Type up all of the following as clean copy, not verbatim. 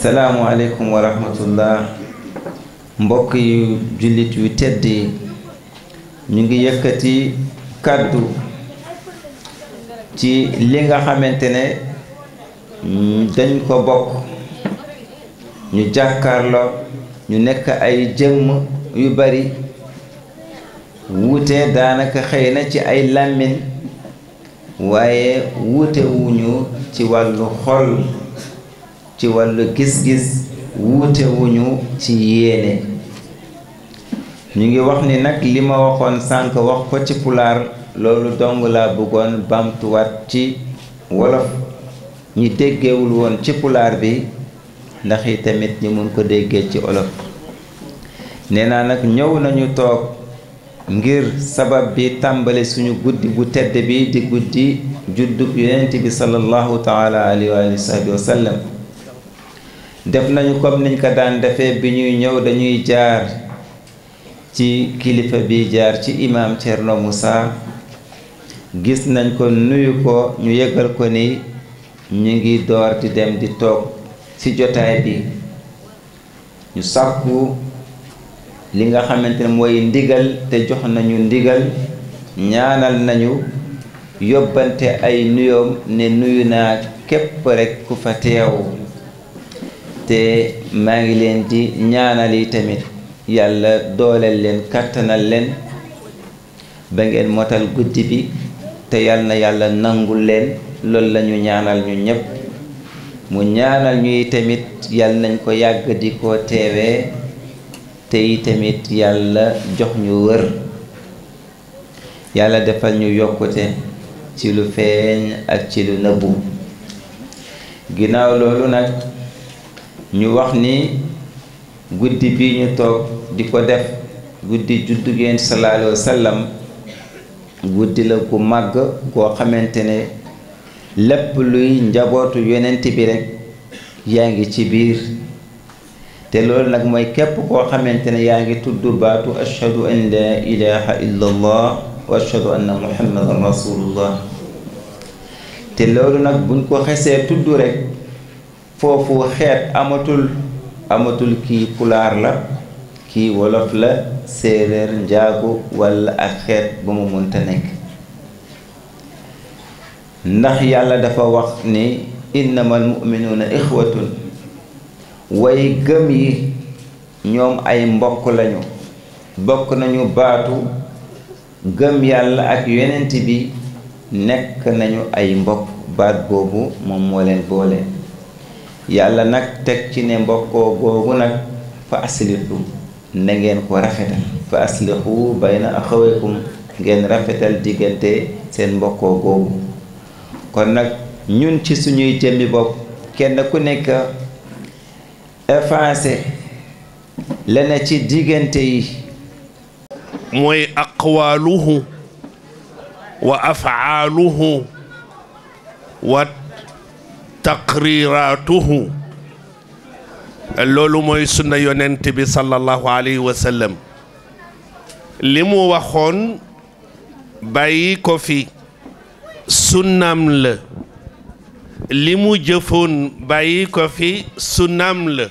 salaamualeykum wa rahmatullah. mbokk yu jullit yu tedd yi ñu ngi yëkkati kàddu ci li nga xamante ne dañ ko bokk, ñu jàkkaarloo, ñu nekk ay jëmm yu bari wuute daanaka xëy na ci ay làmmiñ, waaye wuute wuñu ci wàllu xol, ci wàllu gis-gis, wuute wuñu ci yéene. ñu ngi wax ni nag li ma waxoon sànq wax ko ci pulaar, loolu dong laa bëggoon bamtuwaat ci wolof ñi déggewul woon ci pulaar bi, ndax yi tamit ñu mun ko déggee ci olof. nee naa nag ñëw nañu toog ngir sabab bi tàmbali suñu guddi bu tedd bi di guddi juddub yonent bi sallallahu taala alayhi wa sallam. def nañu comme niñ ko daan defee, bi ñuy ñëw dañuy jaar ci kilifa bi, jaar ci imam Thierno Moussa. gis nañ ko, nuyu ko, ñu yëgal ko ni ñu ngi door di dem di toog ci jotaay bi. ñu sàkku li nga xamante ne mooy ndigal, te jox nañu ndigal, ñaanal nañu, yóbbante ay nuyoom ne nuyu naa képp rekk ku fa teew. te maa ngi leen di ñaanal yi tamit yàlla dooleel leen, kàttanal leen ba ngeen motal guddi bi, te yal na yàlla nangul leen. loolu lañu ñaanal ñu ñépp. mu ñaanal ñuy tamit yal nañ ko yàgg di ko teewee, te yi tamit yàlla jox ñu wër, yàlla defal ñu yokkute ci lu feeñ ak ci lu nëbbu. ginnaaw loolu nag ñu wax ni guddi bi ñu toog di ko def, guddi juddu Yonent sallallahu alayhi wa sallam, guddi la gu màgg goo xamante ne lépp luy njabootu yonent bi rekk yaa ngi ci biir. te loolu nag mooy képp koo xamante ne yaa ngi tudd baatu ashhadu an la ilaha illa allah wa ashhadu anna muhammadan rasulullah. te loolu nag buñ ko xesee tudd rekk foofu xeet amatul kii pulaar la, kii wolof la, séeréer, njaago walla ak xeet bu mu mënta nekk. ndax yàlla dafa wax ni innamal mu'minuuna ixwatun, way gëm yi ñoom ay mbokk lañu, bokk nañu baatu gëm yàlla ak yonent bi, nekk nañu ay mbokk. baat boobu moom moo leen boole. yàlla nag teg ci ne mbokkoo googu nag fa aslihu, na ngeen ko rafetal. fa aslihu bayna axawaykum, ngeen rafetal diggante seen mbokkoo googu. kon nag ñun ci suñuy jëmmi bopp, kenn ku nekk effacé la ne ci diggante yi, mooy aqwaaluhu wa afaaluhu wa taqriraatuhu. loolu mooy sunna yonent bi sallallahu alayhi wa sallam. li mu waxoon bàyyi ko fi sunnaam la, li mu jëfoon bàyyi ko fi sunnaam la.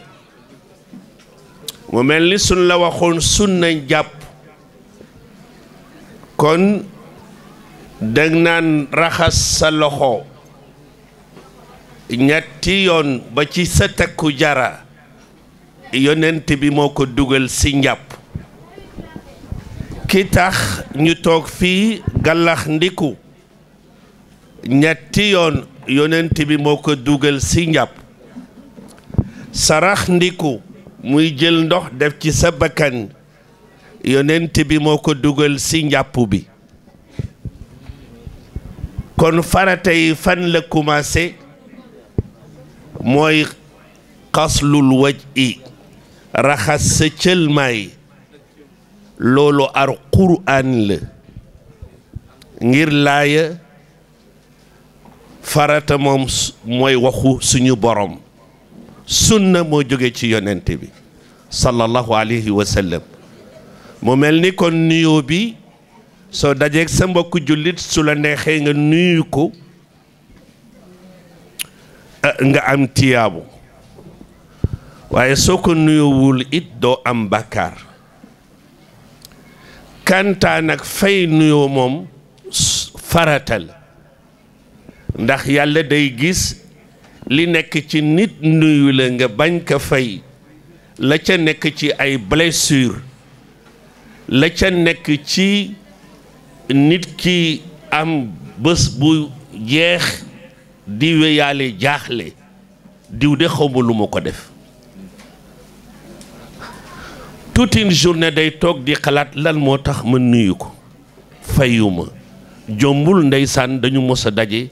mu mel ni sun la waxoon sunna jàpp, kon dang naan raxas sa loxo ñetti yoon ba ci sa takku jara, yonent bi moo ko dugal ci njàpp. ki tax ñu toog fii gàllax ndiku ñetti yoon, yonent bi moo ko dugal ci njàpp. sarax ndiku muy jël ndox def ci sa bakkan, yonent bi moo ko dugal ci njàpp bi. kon farata yi fan la commencé? mooy xaslul wajhi, raxas sa cëlmaay. loolu ar quraan la, ngir laaya farata moom mooy waxu suñu borom. sunna moo jóge ci yonent bi sallallahu alayhi wa sallam. mu mel ni kon nuyoo bi soo dajeeg sa mbokku jullit, su la neexee nga nuyu ko, nga am tiyaabu. waaye soo ko nuyoowul it doo am bàkkaar kantaa nag fay nuyoo moom farata la ndax yàlla day gis li nekk ci nit nuyu la nga bañ ko fay la ca nekk ci ay blessure la ca nekk ci nit ki am bés bu jeex di wéyaale jaaxle diw de xawma lu ma ko def toute une journée day toog di xalaat lan moo tax ma nuyu ko fayuma jombul ndeysaan dañu mos a daje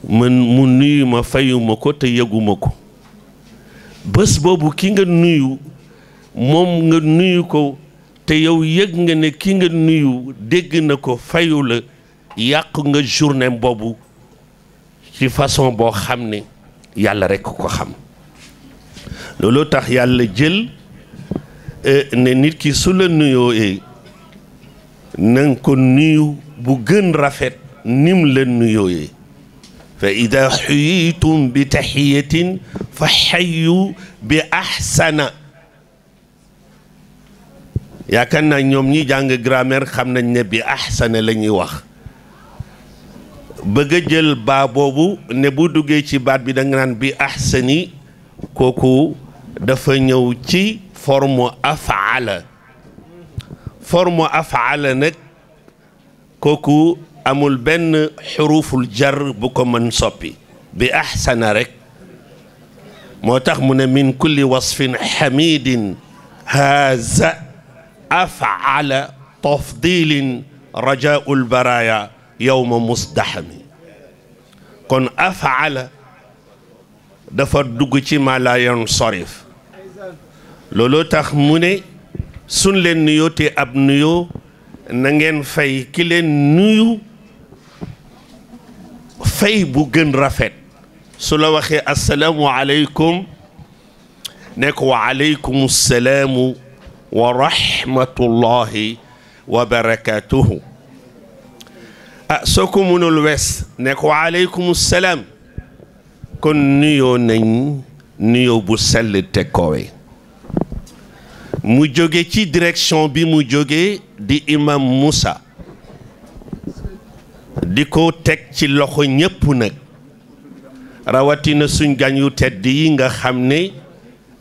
mu nuyu ma fayuma ko te yëguma ko bés boobu ki nga nuyu moom nga nuyu ko te yow yëg nga ne ki nga nuyu dégg na ko fayu la yàq nga journée boobu ci façon boo xam ne yàlla rekk ko xam looloo tax yàlla jël ne nit ki su la nuyoo nanga ko nuyu bu gën rafet nim la nuyooyee fa ida xuyitum bi taxiyatin fa xayu bi axsana yaakaar naa ñoom ñi jàng grammaire xam nañ ne bi axsana la ñuy wax bëgg a jël baa boobu ne bu duggee ci baat bi da nga naan bi axsani kooku dafa ñëw ci forme afaala nag kooku amul benn xuruful jar bu ko mën soppi bi axsana rek moo tax mu ne min kulli wasfin xamidin haza afaala tafdilin rajaul baraya yowma musdaxami kon afaala dafa dugg ci ma la yansarif looloo tax mu ne suñ leen nuyoo te ab nuyoo na ngeen fay ki leen nuyu fay bu gën rafet su la waxee assalaamu aleykum ne ko wa aleykum salaamu wa rahmatullahi wa barakatuhu soo ko mënul wes ne ko wa aleykum salaam kon nuyoo nañ nuyoo bu sell te kowe mu jóge ci direction bi mu jóge di imam Moussa di ko teg ci loxo ñépp nag rawatina suñ gan yu tedd yi nga xam ne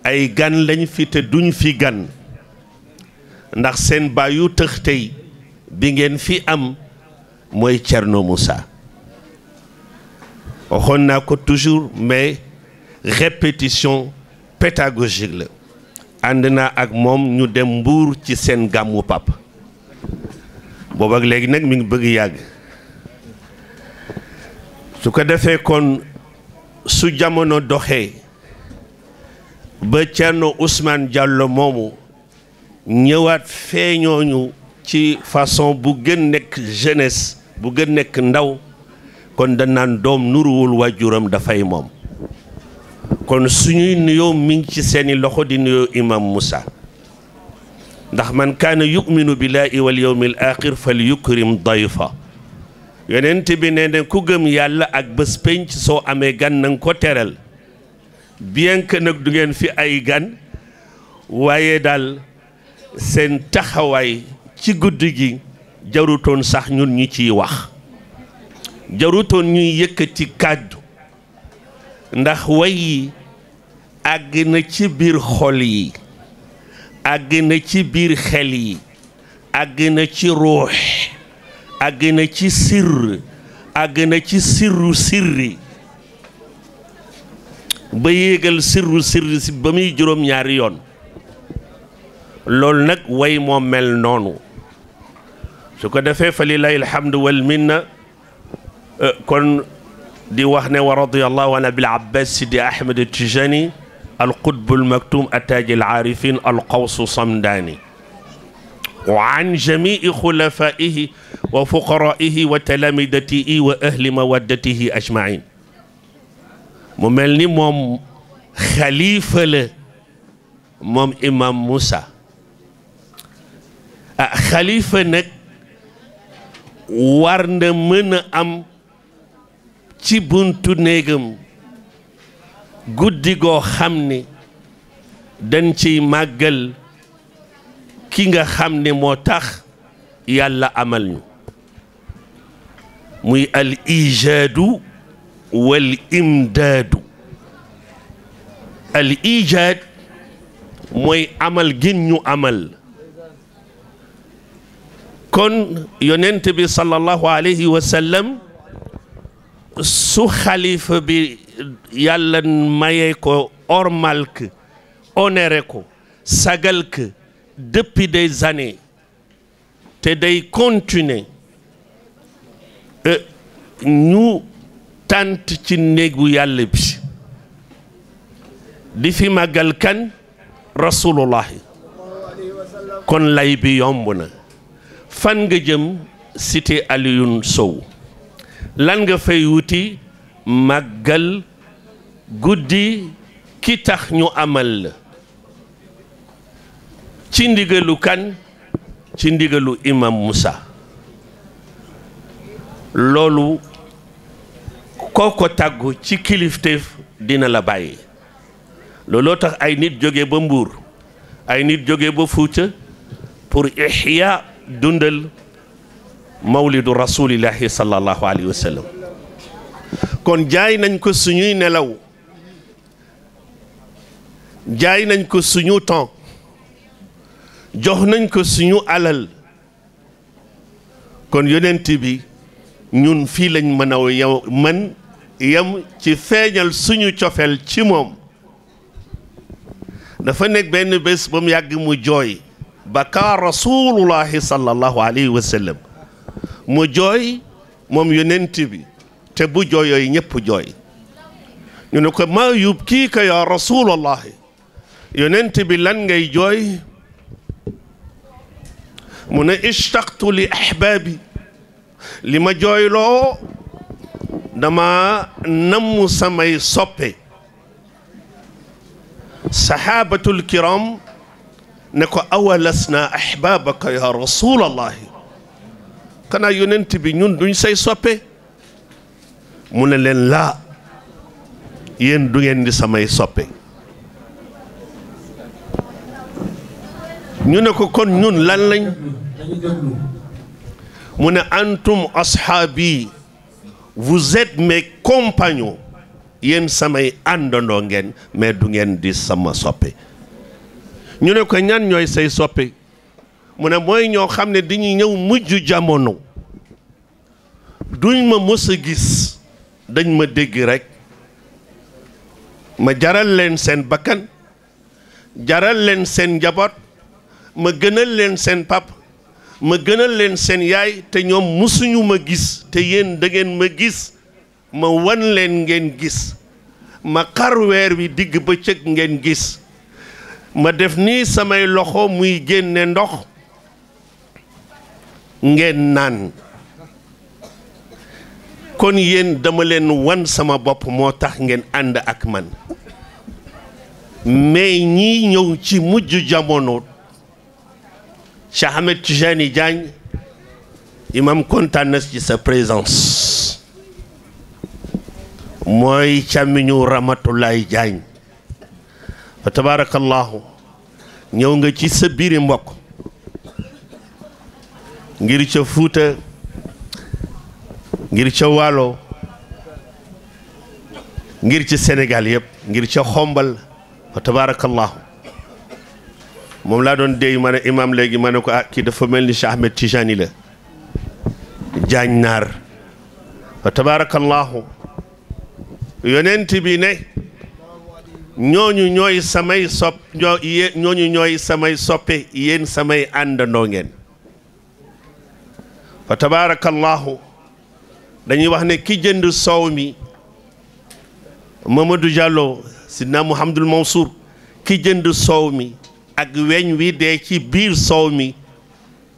ay gan lañ fi te duñ fi gan ndax seen baayu tëx tey bi ngeen fi am mooy Thierno Moussa waxoon naa ko toujours mais répétition pédagogique la ànd naa ak moom ñu dem Mbuur ci seen gàmmu pap boobu ak léegi nag mi ngi bëgg yàgg su ko defee kon su jamono doxee ba Thierno Ousmane Diallo moomu ñëwaat feeñooñu ci façon bu gën nekk jeunesse bu gën nekk ndaw kon danaan doom nuruwul waajuram dafay moom kon suñuy nuyoo mi ngi ci seeni loxo di nuyoo imam Moussa ndax man kaana yuminu billahi wal yawmil axir fal yukrim dayfa yonent bi nee na ku gëm yàlla ak bés penc soo amee gan nanga ko teral bien que nag du ngeen fi ay gan waaye daal seen taxawaay ci guddi gi jarutoon sax ñun ñi ciy wax jarutoon ñuy yëkkati kàddu ndax way yi àgg na ci biir xol yi àgg na ci biir xel yi àgg na ci ruux àgg na ci sirr àgg na ci sirru sirri ba yéegal sirru sirri si ba muy juróom-ñaari yoon loolu nag way moo mel noonu su ko defee fa lillahi alhamdu wal minna kon di wax ne wa radiyallahu an abil abbas sidi ahmed tijani al qutb al maktum ataaj al aarifin al qaws samdani wa an jamii xulafaihi wa fuqaraihi wa talamidatihi wa ahli mawaddatihi ajmain mu mel ni moom xalifa la moom imam Moussa xalifa nag war na mën a am ci buntu néegam guddi goo xam ne dañ ciy màggal ki nga xam ne moo tax yàlla amal ñu muy al ijaadu wal imdaadu. al ijaad mooy amal gin ñu amal. kon yonent bi sallallahu alayhi wa sallam su xalifa bi yàlla maye ko ormal ko honoré ko sagal ko depuis des années te day continuer ñu tant ci néegu yàlla bi di fi màggal kan rasulullahi. kon lay bi yomb na. fan nga jëm cité Alioune Sow lan nga fay wuti màggal guddi ki tax ñu amal la ci ndigalu kan ci ndigalu imam Moussa. loolu kooko tàggu ci kilifteef dina la bàyyi. looloo tax ay nit jóge ba Mbuur ay nit jóge ba Fuuta pour ihya dundal mawlidu rasulillahi sallallahu alayhi wa sallam. kon jaay nañ ko suñuy nelaw jaay nañ ko suñu temps jox nañ ko suñu alal. kon yonent bi ñun fii lañ mën a yem ci feeñal suñu cofeel ci moom. dafa nekk benn bés ba mu yàgg mu jooy baka rasulullahi sallallahu alayhi wa sallam mu jooy moom yonent bi te bu jooyooy ñëpp jooy. ñu ne ko maa yubkiika ya rasulullahi yonent bi lan ngay jooy mu ne ishtaqtu li ahbaabi li ma jooyloo dama namm samay soppe. saxaabatul kiram ne ko awalasna ahbaabaka ya rasulallahi kana yonent bi ñun duñ say soppe mu ne leen laa yéen du ngeen di samay soppe. ñu ne ko kon ñun lan lañ mu ne antum ashaabi vous êtes mes compagnons yéen samay àndandoo ngeen mais du ngeen di sama soppe. ñu ne ko ñan ñooy say soppe mu ne mooy ñoo xam ne dañuy ñëw mujj jamono duñ ma mës a gis dañ ma dégg rekk ma jaral leen seen bakkan jaral leen seen njaboot ma gënal leen seen pap ma gënal leen seen yaay te ñoom mësuñu ma gis te yéen da ngeen ma gis ma wan leen ngeen gis ma xar weer wi digg bëccëg ngeen gis ma def nii samay loxo muy génne ndox ngeen naan kon yéen dama leen wan sama bopp moo tax ngeen ànd ak man mais ñii ñëw ci mujj jamono Cheikh Ahmed Tijani Diagne imam kontaan na ci sa présence mooy càmmiñu Ramatoulaye Diagne fa tabarakallahu ñëw nga ci sa biiri mbokk ngir ca Fuuta ngir ca Waalo ngir ci Sénégal yëpp ngir ca Xombal fa tabarakallahu moom laa doon déy ma ne imam léegi ma ne ko kii dafa mel ni Cheikh Ahmed Tijani la Diagne naar fa tabarakallahu yonent bi ne ñooñu ñooy samay ñooñu ñooy samay soppe yéen samay àndandoo ngeen fa tabarakallahu dañuy wax ne ki jënd soow mi Mamadou Diallo sidna Mouhamadul Mansour ki jënd soow mi ak weñ wi dee ci biir soow mi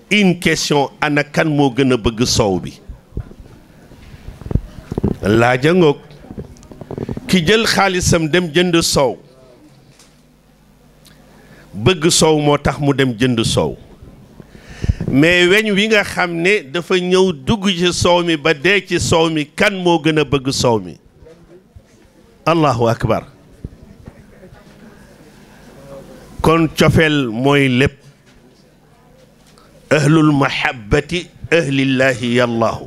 une question ana kan moo gën a bëgg soow bi laaja ngoog ki jël xaalisam dem jënd soow bëgg soow moo tax mu dem jënd soow mais weñ wi nga xam ne dafa ñëw dugg ci soow mi ba dee ci soow mi kan moo gën a bëgg soow mi allahu akbar kon cofeel mooy lépp ahlul mahabbati ahlillahi yallahu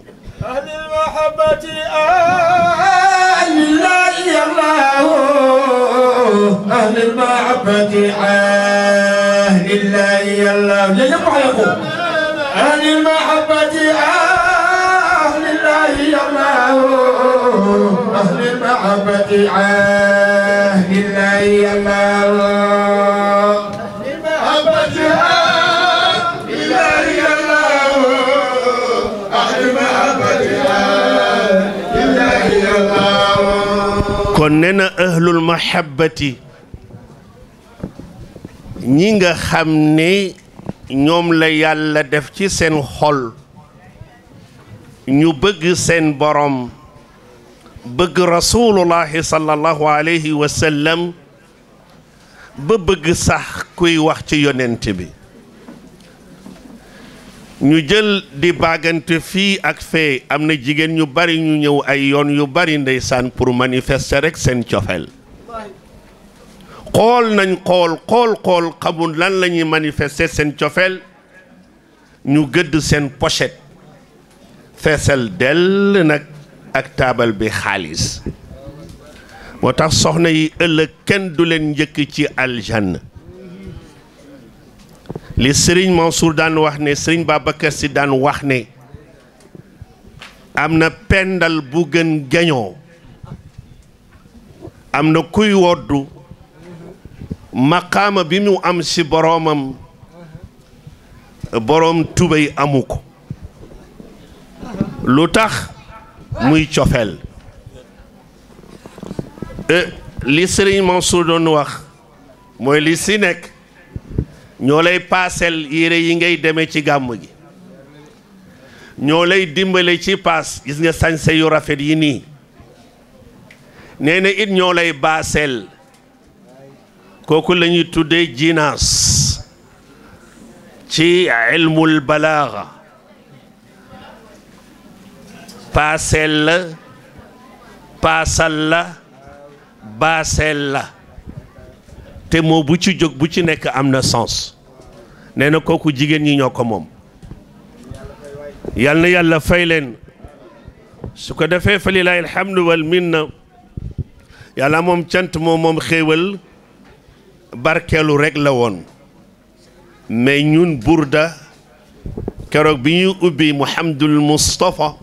ahlul mahabbati ahlillahi yallahu ahlul mahabbati ahlillahi yallahu ñëpp wax ko ahlul mahabbati ahlillahi yallahu ahlul mahabbati ahlillahi yallahu kon nee na ahlul mahabbati ñi nga xam ne ñoom la yàlla def ci seen xol ñu bëgg seen borom bëgg rasulullahi sallallahu alayhi wa sallam ba bëgg sax kuy wax ci yonent bi ñu jël di baagante fii ak fee am na jigéen ñu bari ñu ñëw ay yoon yu bari ndeysaan pour manifester rek seen cofeel xool nañ xool xamul lan la ñuy manifester seen cofeel ñu gëdd seen pochette feesal dell nag ak taabal bi xaalis moo tax soxna yi ëllëg kenn du leen njëkk ci aljanna li Serigne Mansour daan wax ne Serigne Babacar Sy daan wax ne am na pendal bu gën gañoo am na kuy woddu maqaama bi mu am ci boroomam boroom tubéy amu ko lu tax muy cofeel li Serigne Mansour doon wax mooy li si nekk ñoo lay paasel yére yi ngay demee ci gàmm gi ñoo lay dimbale ci paas gis nga sañse yu rafet yi nii nee na it ñoo lay baasel kooku la ñuy tuddee jinaas ci ilmul balaaga paasel la paasal la baasel la te moo bu ci jóg bu ci nekk am na sens nee na kooku jigéen ñi ñoo ko moom yal na yàlla fay leen su ko defee fa lilahi alhamdu wal minna yàlla moom cant moom xéewal barkeelu rek la woon mais ñun burda keroog bi ñuy ubbi Mouhamadul Moustapha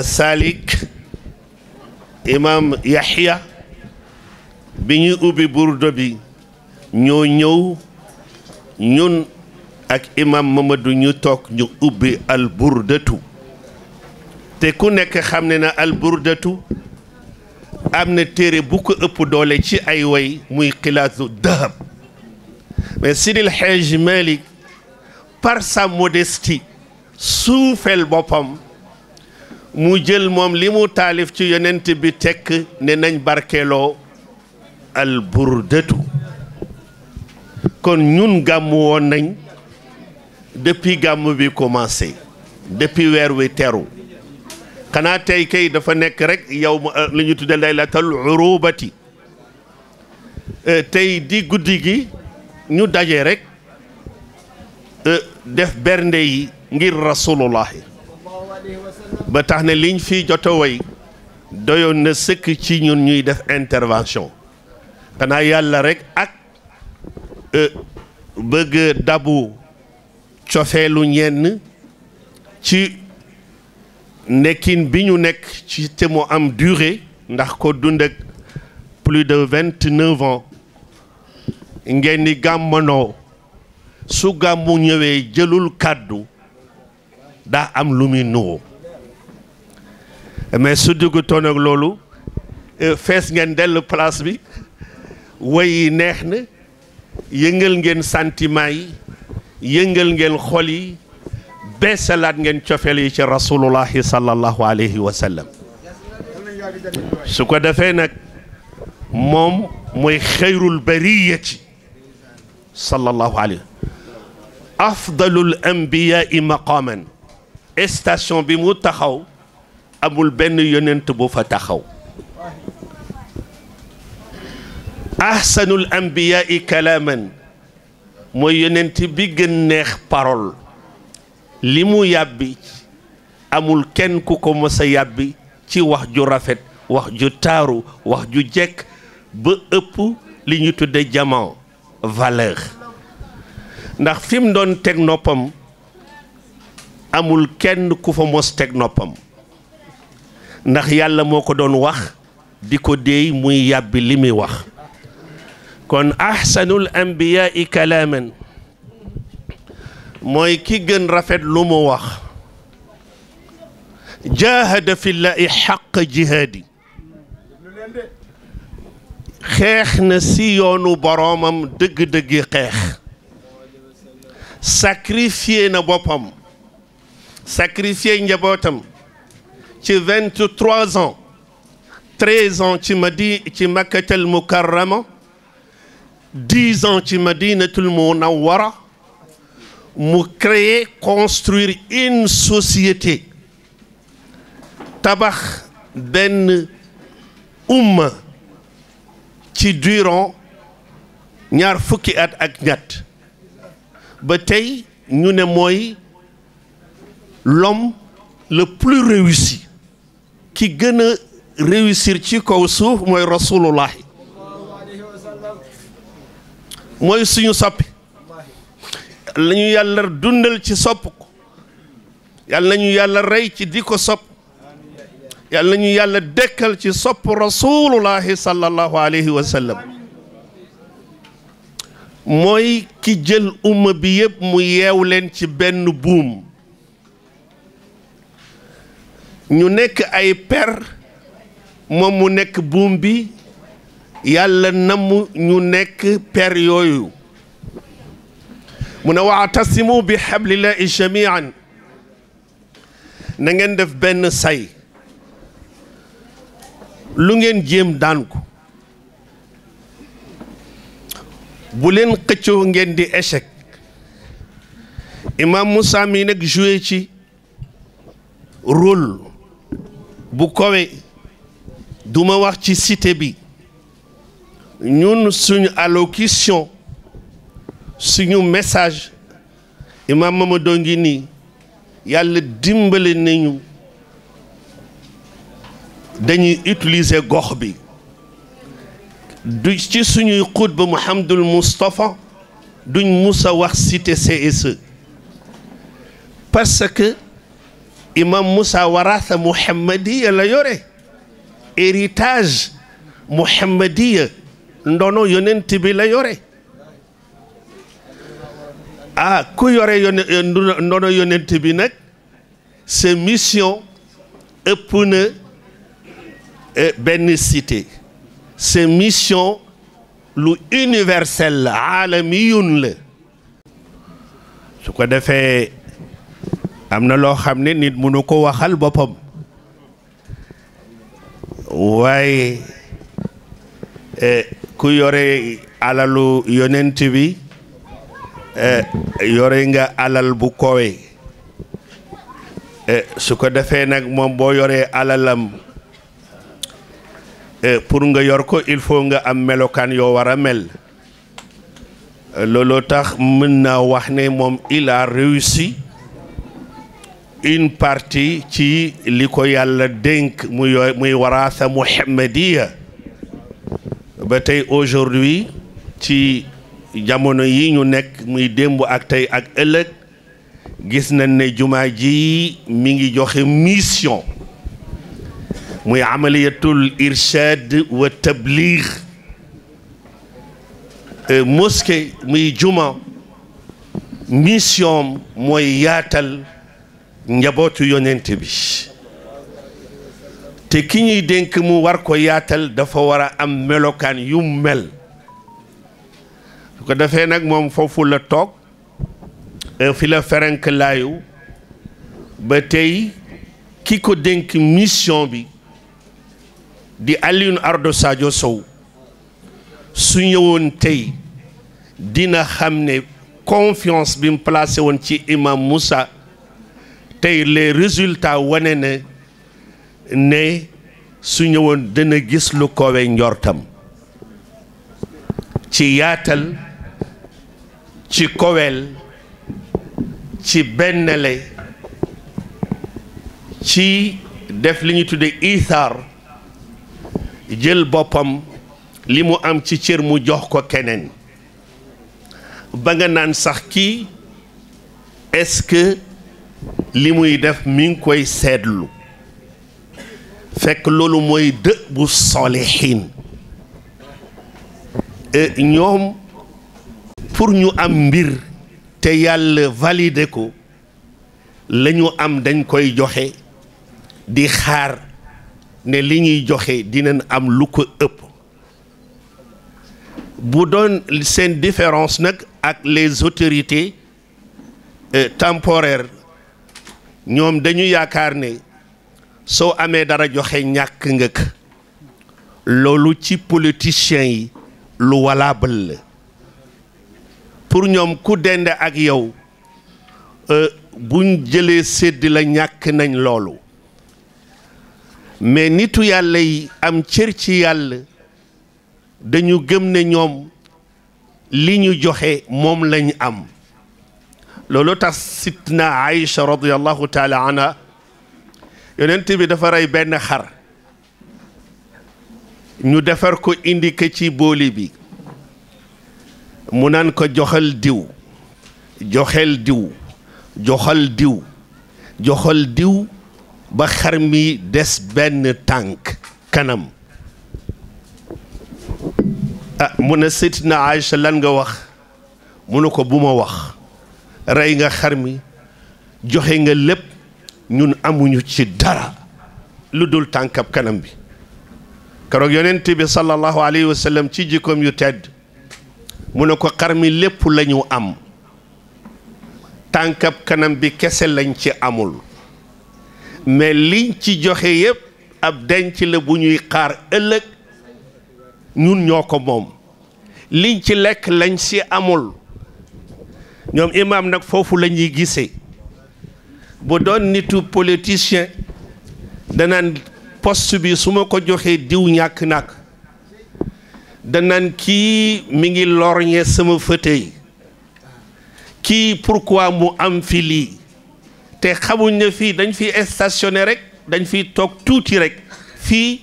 Salik imam Yahya bi ñuy ubbi burda bi ñoo ñëw ñun ak imam Mamadou ñu toog ñu ubbi al burdatu te ku nekk xam ne na al burdatu am na téere bu ko ëpp doole ci ay way muy xilaatu dahab mais Sidil Hadj Malick par sa modestie suufeel boppam mu jël moom li mu taalif ci yonent bi tekk ne nañ barkeeloo al burdatu kon ñun gàmm woon nañ depuis gàmm bi commencé depuis weer wi teru xanaa tey kay dafa nekk rek yow li ñu tudde laylatul urubati tey di guddi gi ñu daje rek def bernde yi ngir rasulullahi ba tax ne liñ fi joto way doyoon na sëkk ci ñun ñuy def intervention xanaa yàlla rek ak bëgg dabu cofeelu ñenn ci nekkin bi ñu nekk ci te mu am durée ndax ko dund ak plus de 29 ans ngeen di gàmmanoo su gàmmu ñëwee jëlul kàddu daa am lu muy nuru mais su dugg toon ak loolu fees ngeen dell place bi way yi neex na yëngal ngeen sentiment yi yëngal ngeen xol yi beesalaat ngeen cofeel yi ci rasulullahi sallallahu alayhi wa sallam su ko defee nag moom mooy xayrul bariyati sallallahu alayhi afdalul anbiyaai maqaman station bi mu taxaw amul benn yonent bu fa taxaw ahsanul anbiyaai kalaaman mooy yonent bi gën neex parole li mu yàbbi amul kenn ku ko mës a yàbbi ci wax ju rafet wax ju taaru wax ju jekk ba ëpp li ñu tudde diamant valeur ndax fi mu doon teg noppam amul kenn ku fa mos teg noppam ndax yàlla moo ko doon wax di ko déey muy yàbbi li muy wax kon ahsanul anbiyaai kalaaman mooy ki gën rafet lu mu wax jaahada fillahi xaq jihaadi xeex na si yoonu boroomam dëgg-dëggi xeex sacrifié na boppam sacrifié njabootam ci 23 ans 13 ans ci makkatal mukarrama 10 ans ci madinatul munawwara mu créer construire une société tabax benn umma ci durant ñaar fukki at ak ñett ba tey ñu ne mooy l'homme le plus réussi ki gën a réussir ci kaw suuf mooy rasulullahi mooy suñu soppi la ñu yàlla dundal ci sopp ko yàlla nañu yàlla rey ci di ko sopp yàlla nañu yàlla dekkal ci sopp rasulullahi sallallahu alayhi wa sallam mooy ki jël umma bi yëpp mu yeew leen ci benn buum ñu nekk ay per moom mu nekk buum bi yàlla namm ñu nekk per yooyu mu ne wa'tasimu bi hablillahi jami'an na ngeen def benn say lu ngeen jéem daan ko bu leen xëccoo ngeen di échec imam Moussa mi nag joué ci rôle bu kowe duma wax ci cité bi ñun suñu allocution suñu message imam Mamadou ngi nii yàlla dimbale nañu dañuy utiliser gox bi du ci suñuy xutba Mouhamadul Moustapha duñ musa wax cité CSE parce que imam Moussa waratha muhammadiya la yore héritage muhammadiya ndono yonent bi la yore ku yore ndono yonent bi nag sa mission ëpp na benn cité sa mission lu universel la aalamiyun la su ko defee am na loo xam ne nit mënu ko waxal boppam waaye ku yore alalu yonent bi yore nga alal bu kowe su ko defee nag moom boo yoree alalam pour nga yor ko il faut nga am melokaan yoo war a mel looloo tax mën naa wax ne moom il a réussi une partie ci li ko yàlla dénk muy waraasa muhammadiya ba tey aujourd'hui ci jamono yi ñu nekk muy démb ak tey ak ëllëg gis nañ ne jumaa ji mi ngi joxe mission muy amaliyatul irshad wa tabliig mosquée muy juma mission mooy yaatal njabootu yonent bi te ki ñuy dénk mu war ko yaatal dafa war a am melokaan yu mel su ko defee nag moom foofu la toog fi la ferenk laayu ba tey ki ko dénk mission bi di Alioune Ardo Sadio Sow su ñëwoon tey dina xam ne confiance bi mu placé woon ci imam Moussa tey les résultats wane na ne su ñëwoon dana gis lu kowe njortam ci yaatal ci kowel ci bennele ci def li ñu tudde ithar jël boppam li mu am ci cër mu jox ko keneen ba nga naan sax kii est-ce que li muy def mi ngi koy seetlu fekk loolu mooy dë bu solihin ñoom pour ñu am mbir te yàlla validé ko la ñu am dañ koy joxe di xaar ne li ñuy joxe dinañ am lu ko ëpp bu doon seen différence nag ak les autorités temporaires ñoom dañu yaakaar ne soo amee dara joxe ñàkk nga ko loolu ci politiciens yi lu valable la pour ñoom ku dende ak yow buñ jëlee sédd la ñàkk nañ loolu mais nitu yàlla yi am cër ci yàlla dañu gëm ne ñoom li ñu joxe moom lañ am loolu tax sitna Aïcha radiyallahu taala anha yonent bi dafa rey benn xar ñu defar ko indi ko ci booli bi mu naan ko joxal diw joxel diw joxal diw joxal diw ba xar mi des benn tànk kanam mu ne Seydina Aïcha lan nga wax mu ne ko bu ma wax rey nga xar mi joxe nga lépp ñun amuñu ci dara lu dul tànkab kanam bi keroog yonent bi sallallahu alayhi wa sallam ci jikkoom yu tedd mu ne ko xar mi lépp la ñu am tànkab kanam bi kese lañ ci amul mais liñ ci joxe yépp ab denc la bu ñuy xaar ëllëg ñun ñoo ko moom liñ ci lekk lañ ci amul ñoom imaam nag foofu la ñuy gisee bu doon nitu politicien danaan poste bi su ma ko joxee diw ñàkk nag danaan kii mi ngi lorñe sama fauteuil kii pourquoi mu am fi lii te xamuñ ne fii dañ fi stationné rek dañ fi toog tuuti rek fii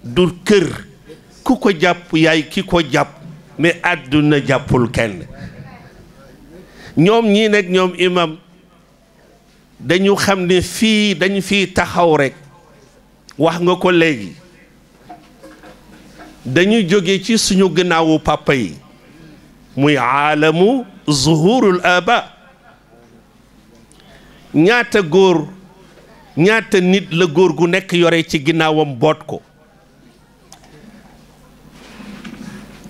du kër ku ko jàpp yaay ki ko jàpp mais àdduna jàppul kenn ñoom ñii nag ñoom imam dañu xam ne fii dañ fi taxaw rek wax nga ko léegi dañu jóge ci suñu gannaawu papa yi muy aalamu zuhurul aba ñaata góor ñaata nit la góor gu nekk yore ci ginnaawam boot ko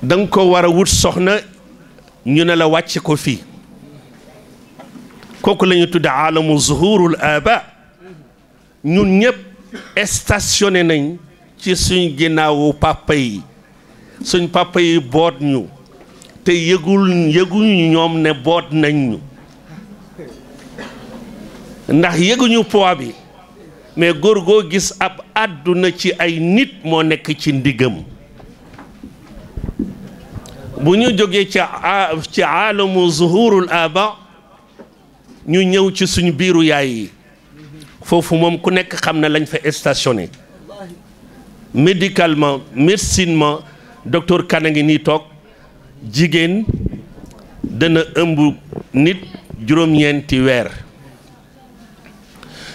danga ko war a wut soxna ñu ne la wàcc ko fii kooku la ñu tudde aalamu zuhurul aba ñun ñëpp stationné nañ ci suñ ginnaawu papa yi suñ papa yi boot ñu te yëguñu ñoom ne boot nañ ñu ndax yëguñu poids bi mais góor goo gis ab àdduna ci ay nit moo nekk ci ndigam bu ñu jógee ci aalamu zuhurul aba ñu ñëw ci suñu biiru yaay yi foofu moom ku nekk xam na lañ fa stationné médicalement médecinement docteur Kana ngi nii toog jigéen dana ëmb nit juróom-ñeenti weer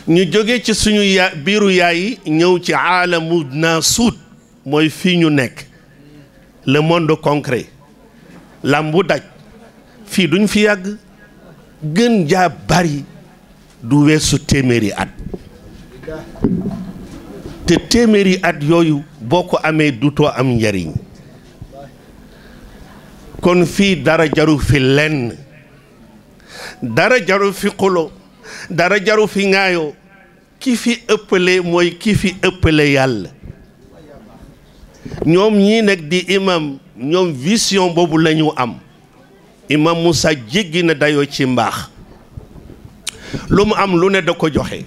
ñu jóge ci suñu biiru yaay yi ñëw ci aalamu naasuut mooy fii ñu nekk le monde concret lambu daj fii duñ fi yàgg gën jaa bari du weesu téeméeri at te téeméeri at yooyu boo ko amee dutoo am njariñ kon fii dara jaru fi lenn dara jaru fi xulo dara jaru fi ŋaayoo ki fi ëppale mooy ki fi ëppale yàlla ñoom ñii nag di imam ñoom vision boobu la ñu am imam Moussa jéggi na dayoo ci mbaax lu mu am lu ne da ko joxe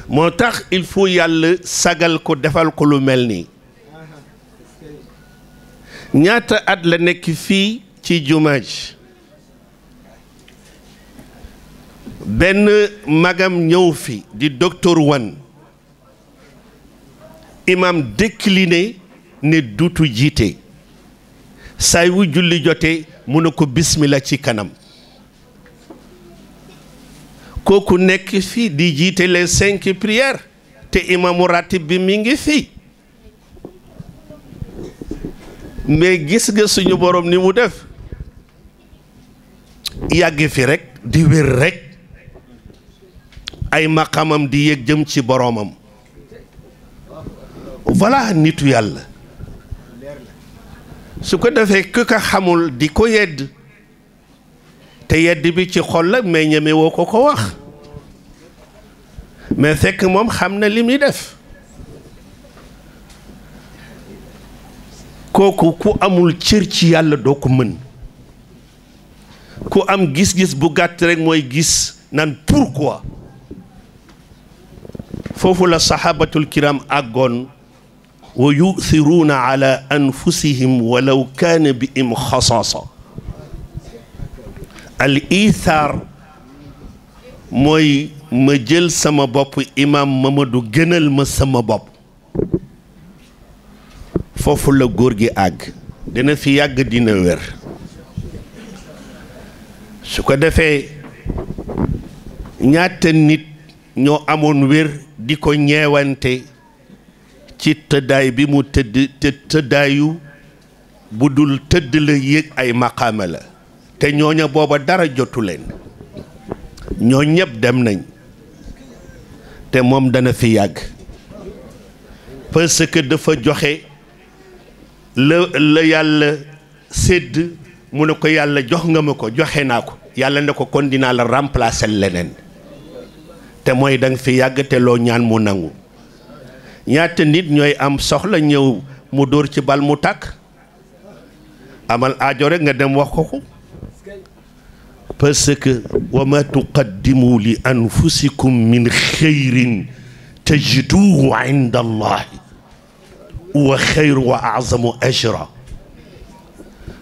moo tax il faut yàlla sagal ko defal ko lu mel nii ñaata at la nekk fii ci jumaa ji benn magam ñëw fi di docteur Wan imam décliné ne duutu jiite saay wu julli jotee mu ne ko bismillah ci kanam kooku nekk fi di jiite les 5 prières te imamu ratib bi mi ngi fi mais gis nga suñu borom ni mu def yàgg fi rek di wér rek ay maqamam di yéeg jëm ci boromam voilà nitu yàlla su ko defee ku ko xamul di ko yedd te yedd bi ci xol la mais ñeme woo ko ko wax mais fekk moom xam na li muy def kooku ku amul cër ci yàlla doo ko mën ku am gis-gis bu gàtt rek mooy gis naan pourquoi foofu la sahabatul kiram àggoon wa yu'thiruuna ala anfusihim walaw kaana bihim xasaasa al ithar mooy ma jël sama bopp imam Mamadou gënal ma sama bopp foofu la góor gi àgg dina fi yàgg dina wér su ko defee ñaata nit ñoo amoon wér di ko ñeewante ci tëddaay bi mu tëdd te tëddaayu bu dul tëdd la yéeg ay maqaama la te ñooña booba dara jotu leen ñoo ñëpp dem nañ te moom dana fi yàgg parce que dafa joxe la yàlla sédd mu ne ko yàlla jox nga ma ko joxe naa ko yàlla ne ko kon dinaa la remplacer leneen te mooy danga fi yàgg te loo ñaan mu nangu ñaata nit ñooy am soxla ñëw mu dóor ci bal mu tàkk amal aajo rek nga dem wax ko ko parce que wa ma tuqaddimu li anfusikum min xayrin tajiduhu inda allahi wa xayru wa azamu ajra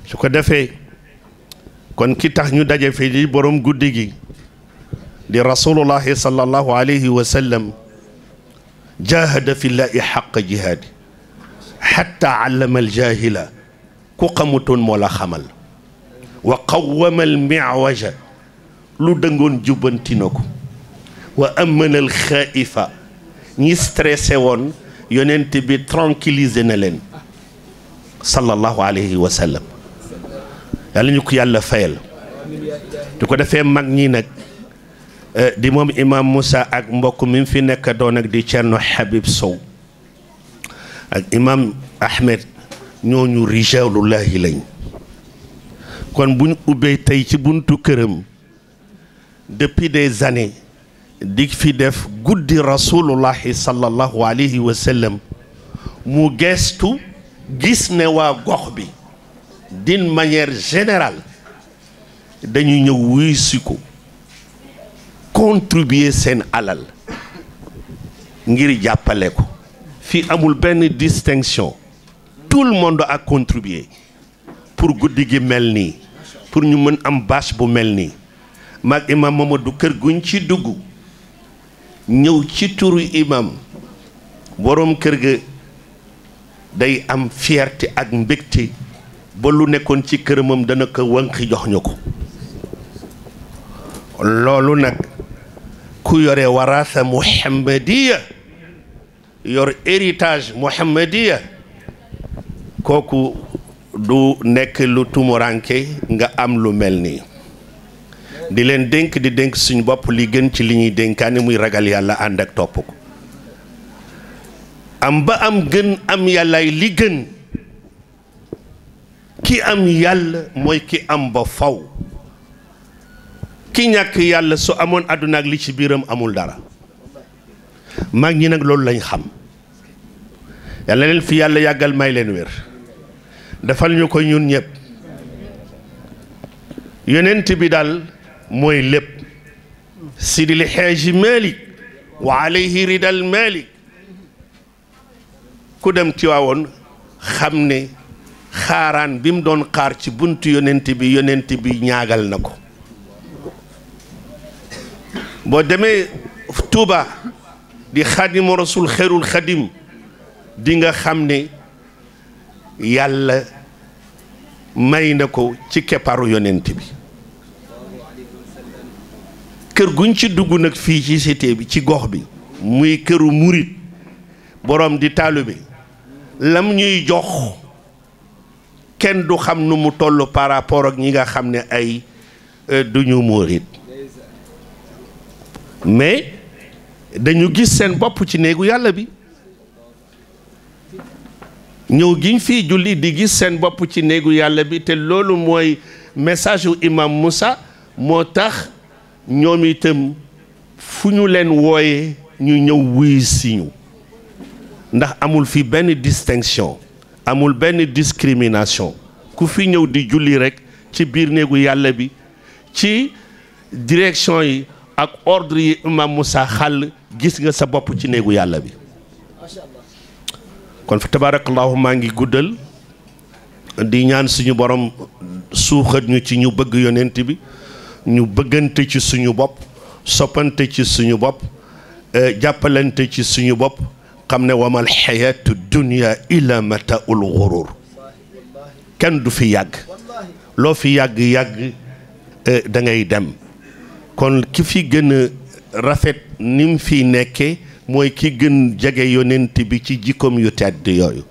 su ko defee kon ki tax ñu daje fii di borom guddi gi di rasulullahi sallallahu alayhi wa sallam jahada fi llahi xaqa jihaadi xatta allama aljahila ku xamutoon moo la xamal wa qawwama almiwaja lu dëngoon jubbanti na ko wa amana alxaifa ñi stressé woon yonent bi tranquillisé na leen sallallahu alayhi wa sallam yàlla ñu ko yàlla fayal du ko defee mag ñi nag di moom imam Moussa ak mbokk mi fi nekk doon ak di Cerno Habib Sow ak imam Ahmed ñooñu rijalullahi lañ kon buñ ubbee tey ci buntu këram depuis des années di fi def guddi rasulullahi sallallahu alayhi wa sallam mu gestu gis ne waa gox bi d'une manière générale dañu ñëw wuy si ko contribuer seen alal ngir jàppale ko fii amul benn distinction tout le monde a contribué pour guddi gi mel nii pour ñu mën am bâche bu mel nii mag imam Mamadou kër guñ ci dugg ñëw ci turu imam boroom kër ga day am fierté ak mbégte ba lu nekkoon ci këramam dana ko wànqi jox ñu ko loolu nag ku yore waraasa muhammadiya yor héritage muhammadiya kooku du nekk lu tumuranke nga am lu mel nii di leen dénk di dénk suñu bopp li gën ci li ñuy dénkaane muy ragal yàlla ànd ak topp ko am ba am gën am yàllaay li gën ki am yàlla mooy ki am ba faw ki ñàkk yàlla su amoon àdduna ak li ci biiram amul dara mag ñi nag loolu lañ xam yàlla leen fi yàlla yàggal may leen wér defal ñu ko ñun ñëpp yonent bi daal mooy lépp Sidil Haaji Malik wa alayhi ridal Malik ku dem ci waawoon xam ne xaaraan bi mu doon xaar ci buntu yonent bi ñaagal na ko boo demee Touba di xaadimu rasul xeerul xadim di nga xam ne yàlla may na ko ci keppaaru yonent bi kër guñ ci dugg nag fii ci cité bi ci gox bi muy këru murit borom di taalibe lam ñuy jox kenn du xam nu mu toll par rapport ak ñi nga xam ne ay duñu murit mais dañu gis seen bopp ci néegu yàlla bi ñëw giñ fii julli di gis seen bopp ci néegu yàlla bi te loolu mooy message yu imam Moussa moo tax ñoom itam fu ñu leen wooye ñu ñëw wuy si ñu ndax amul fi benn distinction amul benn discrimination ku fi ñëw di julli rekk ci biir néegu yàlla bi ci direction yi ak ordre yi imam Moussa xàll gis nga sa bopp ci néegu yàlla bi kon fa tabarakallahu maa ngi guddal di ñaan suñu borom suuxat ñu ci ñu bëgg yonent bi ñu bëggante ci suñu bopp soppante ci suñu bopp jàppalante ci suñu bopp xam ne wamal xayaatu dunya illa mataul ghurur kenn du fi yàgg loo fi yàgg-yàgg da ngay dem kon ki fi gën a rafet ni mu fi nekkee mooy ki gën jege yonent bi ci jikkoom yu tedd yooyu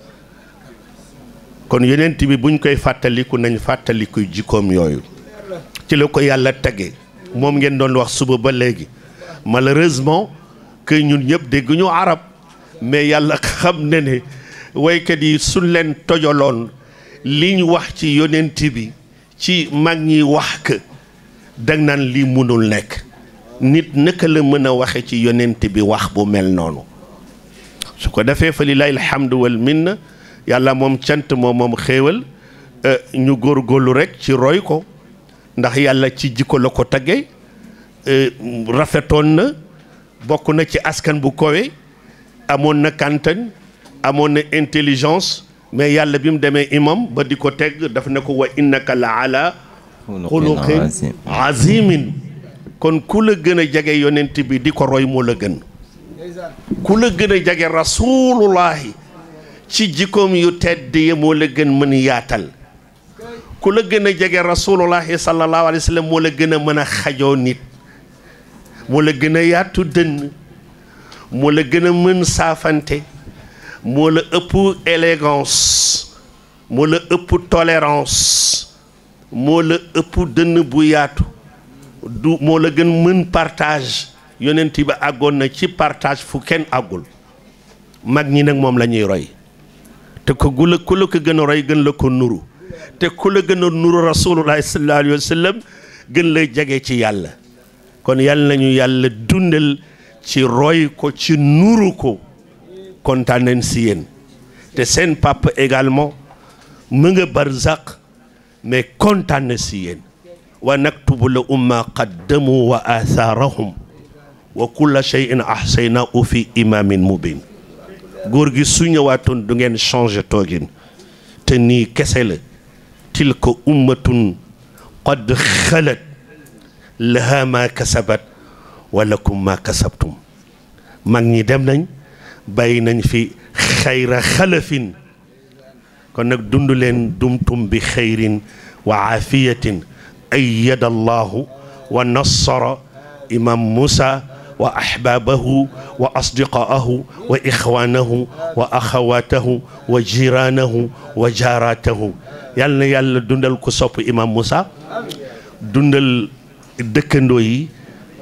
kon yonent bi buñ koy fàttaliku nañ fàttaliku jikkoom yooyu ci la ko yàlla tege moom ngeen doon wax suba ba léegi malheureusement que ñun ñëpp dégguñu arab mais yàlla xam ne ne waykat yi suñ leen tojoloon liñ wax ci yonent bi ci mag ñi wax que dag naan lii mënul nekk nit naka la mën a waxe ci yonent bi wax bu mel noonu su ko defee fa lillahi alhamdu wal minna yàlla moom cant moom xéewal ñu góorgóorlu rek ci roy ko ndax yàlla ci jikko la ko tagge rafetoon na bokk na ci askan bu kowe amoon na kantan amoon na intelligence mais yàlla bi mu demee imam ba di ko teg daf ne ko wa innaka la ala xuluqin azimin kon ku la gën a jege yonent bi di ko roy moo la gën ku la gën a jege rasulullahi ci jikkoom yu tedd yi moo la gën mën yaatal ku la gën a jege rasulullahi sallallahu alayhi wa sallam moo la gën a mën a xajoo nit moo la gën a yaatu dënn moo la gën a mën saafante moo la ëpp élégance moo la ëpp tolérance moo la ëpp dënn bu yaatu du moo la gën mën partage yonent bi àggoon na ci partage fu kenn àggul mag ñi nag moom la ñuy roy te ku la ko gën a roy gën la ko nuru te ku la gën a nuru rasulullahi sallallahu alayhi wa sallam gën la jege ci yàlla kon yàlla nañu yàlla dundal ci roy ko ci nuru ko kontaan nañ si yéen te seen papa également mu nga barzaq mais kontaan na si yéen wa naktubu la umma qaddamu wa athaarahum wa kulla shay'in ahsaynahu fi imamin mubin góor gi su ñëwaatoon du ngeen changer toogin te nii kese la tilka ummatun qad xalat laha ma kasabat wa lakum ma kasabtum mag ñi dem nañ bàyyi nañ fi xayra xalafin kon nag dund leen dumtum bi xayrin wa aafiyatin ayyada allahu wa nassara imam Moussa wa ahbaabahu wa asdiqaahu wa ixwaanahu wa axawaatahu wa jiraanahu wa jaaraatahu yal na yàlla dundal ko sopp imam Moussa dundal dëkkandoo yi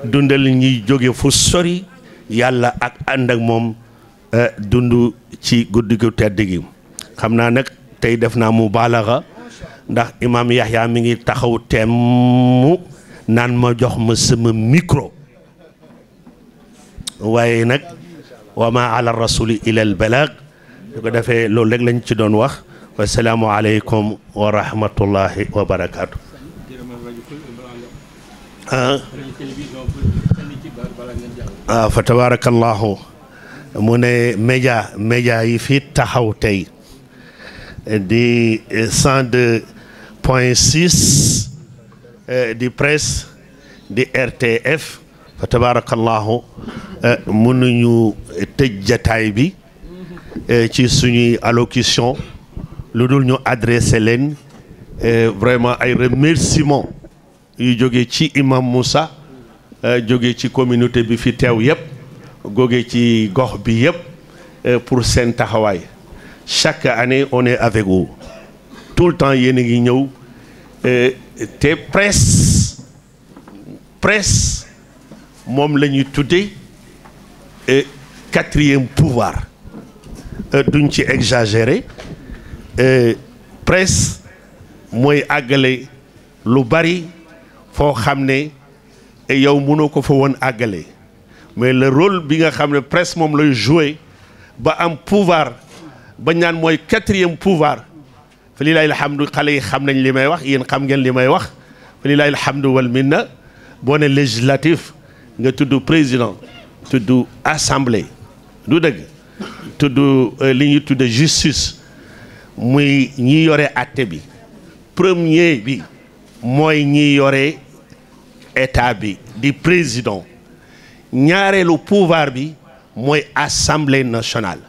dundal ñiy jóge fu sori yàlla ak ànd ak moom dund ci guddi gu tedd gi xam naa nag tey def naa mu baalaxa ndax imam Yahya mi ngi taxaw temm naan ma jox ma sama micro waaye nag wa ma ala rasuli ila al balag du ko defee loolu rek lañ ci doon wax wasalaamu aleykum wa rahmatullahi wa barakaatu fa tabarakallahu mu ne média yi fi taxaw tey di 102.6 di presse di RTF fa tabarakallahu mënuñu tëj jataay bi ci suñuy allocution lu dul ñu adressé leen vraiment ay remerciements yu jóge ci imam Moussa jóge ci communauté bi fi teew yëpp jóge ci gox bi yëpp pour seen taxawaay chaque année on est avec vous tout le temps yéen a ngi ñëw te presse moom la ñuy tuddee quatrième pouvoir duñ ci exagérer presse mooy àggale lu bari foo xam ne yow mënoo ko fa woon àggale mais le rôle bi nga xam ne presse moom lay jouer ba am pouvoir ba ñaan mooy quatrième pouvoir fa lillahi alhamdu xale yi xam nañ li may wax yéen xam ngeen li may wax fa lillahi alhamdu wal minna boo ne législatif nga tudd président tudd assemblée du dëgg tudd li ñuy tudd justice muy ñi yore àtte bi premier bi mooy ñi yore état bi di président ñaareelu pouvoir bi mooy assemblée nationale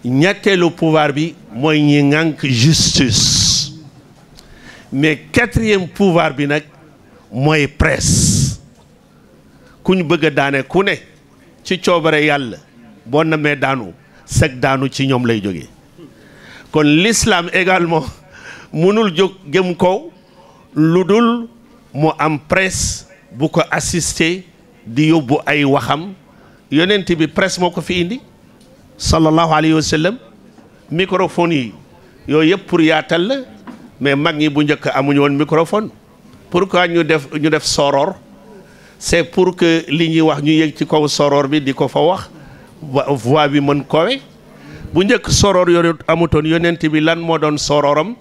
ñetteelu pouvoir bi mooy ñi ŋànk justice mais quatrième pouvoir bi nag mooy presse ku ñu bëgg a daane ku ne ci coobare yàlla boo namee daanu sag daanu ci ñoom lay jógee kon l'islam également mënul jóg jëm kaw lu dul mu am presse bu ko assister di yóbbu ay waxam yonent bi presse moo ko fi indi sallallahu alayhi wa sallam microphone yi yooyu yëpp pour yaatal la mais mag ñi bu njëkk amuñu woon microphone pourquoi ñu def soror c'est pour que li ñuy wax ñu yëg ci kaw soror bi di ko fa wax voix bi mën kowe bu njëkk soror yooyu amutoon yonent bi lan moo doon sororam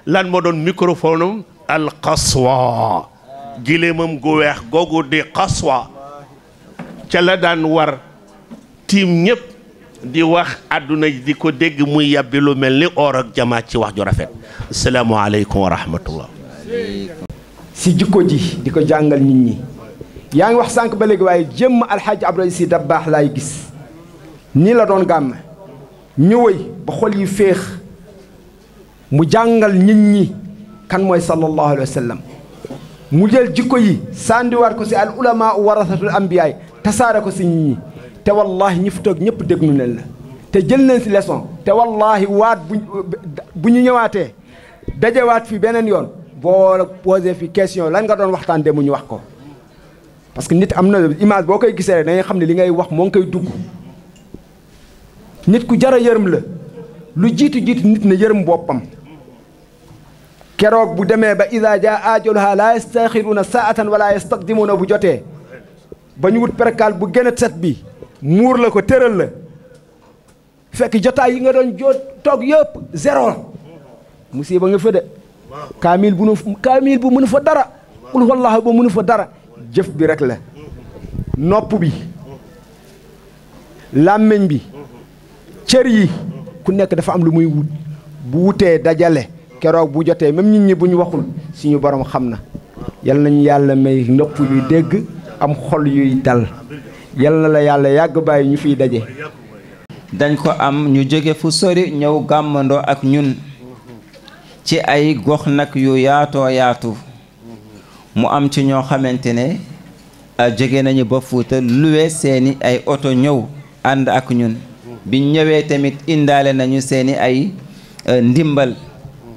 lan moo doon microphone am al qaswa giléemam gu weex googu di qaswa ca la daan war tiim ñëpp di wax àdduna di ko dégg muy yàbbi lu mel ni or ak jamaat ci wax ju rafet asalaamaaleykum wa rahmatullah si jikko ji di ko jàngal nit ñi yaa ngi wax sànq ba léegi waaye jëmm alxaaji Abdou Aziz Sy Dabakh laay gis nii la doon gàmm ñëwëy ba xol yi féex mu jàngal nit ñi kan mooy sallallahu alayhi wa sallam mu jël jikko yi sandiwaat ko si al ulama warasatul ambiyaay tasaare ko si nit ñi te wallahi ñi fi toog ñëpp déglu leen la te jël leen si leçon te wallahi waat bu ñu ñëwaatee dajewaat fi beneen yoon boo posé fi question lan nga doon waxtaan de mu ñu wax ko parce que nit am na image boo koy gisee rek da ngay xam ne li ngay wax moo ngi koy dugg nit ku jara yërëm la lu jiitu nit na yërëm boppam keroog bu demee ba ida jaa ajaluha la yastaxiruuna saatan wala yastaqdimuuna bu jotee ba ñu wut perkal bu gën a set bi muur la ko tëral la fekk jotaay yi nga doon toog yëpp zéro musiba nga fa de kaamil bu mënu fa dara qul huwallahu ba mënu fa dara jëf bi rek la nopp bi làmmiñ bi cër yi ku nekk dafa am lu muy wut bu wutee dajale keroog bu jotee même nit ñi bu ñu waxul suñu borom xam na yal nañu yàlla may nopp yuy dégg am xol yuy dal yal na la yàlla yàgg bàyyi ñu fiy daje. dañ ko am ñu jóge fu sori ñëw gàmmandoo ak ñun ci ay gox nag yu yaatoo yaatu mu am ci ñoo xamante ne jóge nañu ba Fuuta luwe seeni ay oto ñëw ànd ak ñun biñ ñëwee tamit indaale nañu seeni ay ndimbal